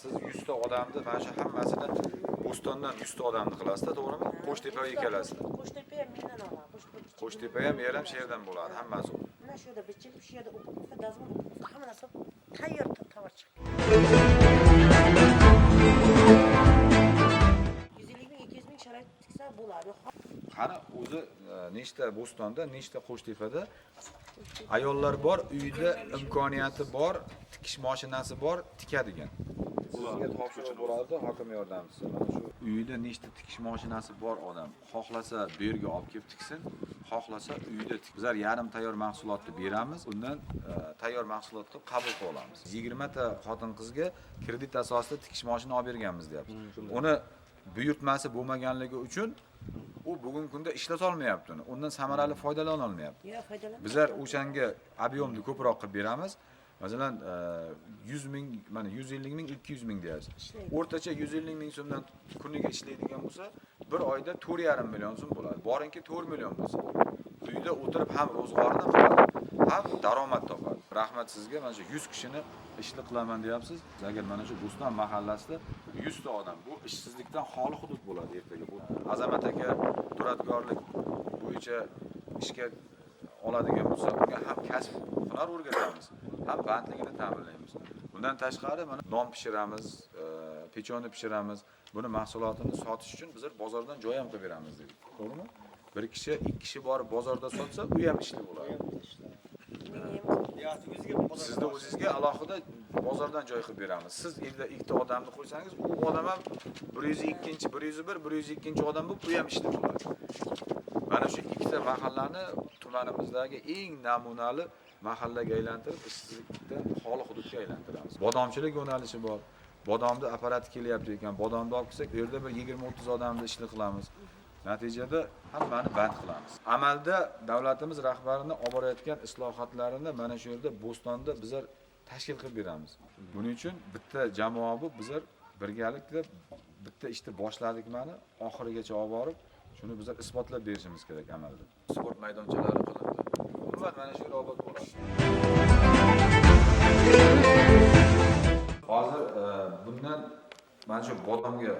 Siz 100 ta odamni mana shu hammasini Bo'stondan 100 ta odamni qilasizda, to'g'rimi? Qo'shtepaga kelasizlar. Qo'shtepa ham mendan oladi. Qo'shtepa. Qo'shtepa ham, yer ham shu yerdan bo'ladi, hammasi. Mana shu yerda bichilib, shu yerda упаковка, dazmol, упаковка, hamma narsa tayyor tovar chiqadi. 150 ming, 200 ming sharoit tiksa bo'ladi. Qani o'zi nechta Bo'stonda, nechta Qo'shtepada ayollar bor, uyida imkoniyati bor, tikish mashinasi bor, tikadigan. Sizga topshiriq bo'ladi, hokim yordamchisi. Mana shu uyida nechta tikish mashinasi bor odam, xohlasa bu yerga olib kelib tiksin, xohlasa uyida tik. Bizlar yarim tayyor mahsulotni beramiz, undan tayyor mahsulot qilib qabul qilib olamiz. 20 ta xotin-qizga kredit asosida tikish mashina olib berganmiz deyapmiz. Uni buyurtmasi bo'lmaganligi uchun u bugungi kunda ishlata olmayapti uni. Undan samarali foydalana olmayapti. Yo, foydalanmayapti. Bizlar o'shanga объем ni ko'proq qilib beramiz. Masalan, 100 ming, mana 150 ming, 200 ming deyapsiz. Ishlaydi. O'rtacha 150 ming so'mdan kuniga ishlaydigan bo'lsa, bir oyda 4,5 million so'm bo'ladi. Boringki 4 million bo'lsa. Uyda o'tirib ham ro'zg'orni qiladi, ham daromad topadi. Rahmat sizga, mana shu 100 kishini ishli qilaman deyapsiz. Agar mana shu Bo'ston mahallasida 100 ta odam bu ishsizlikdan xoli hudud bo'ladi ertaga. Bu Azamat aka duradgorlik bo'yicha ishga oladigan bo'lsa, unga ham kasb hunar o'rgatamiz, ham bandligini ta'minlaymiz. Bundan tashqari mana non pishiramiz, pechoni pishiramiz. Buni mahsulotini sotish uchun bizlar bozordan joy ham qilib beramiz dedik. To'g'rimi? Bir kishi, ikki kishi borib bozorda sotsa, u ham ishli bo'ladi. Sizni o'zingizga alohida bozordan joy qilib beramiz. Siz evda ikkita odamni qo'ysangiz, u odam ham 102, 101, 102 odam bo'lib, u ham ishli bo'ladi. Mana shu ikkita mahallani tumanimizdagi eng namunali mahallaga aylantirib, ishsizlikdan xoli hududga aylantiramiz. Bodomchilik yo'nalishi bor. Bodomni apparati kelyapti ekan. Bodomni olib kelsak, u yerda bir 20-30 odamni ishli qilamiz. Natijada hammani band qilamiz. Amalda davlatimiz rahbarini olib borayotgan islohotlarini mana shu yerda Bo'stonda bizlar tashkil qilib beramiz. Buning uchun bitta jamoa bo'lib bizlar birgalikda bitta ishni boshladik, mana oxirigacha olib borib, shuni bizlar isbotlab berishimiz kerak amalda. Sport maydonchalari qilindi. Umuman mana shu yer obod bo'ladi. Hozir bundan mana shu bodomga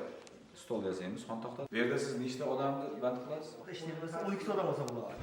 stol yasaymiz xontaxta. Bu yerda siz nechta odamni band qilasiz? Ishlaymiz, 12 ta odam olsa bo'ladi.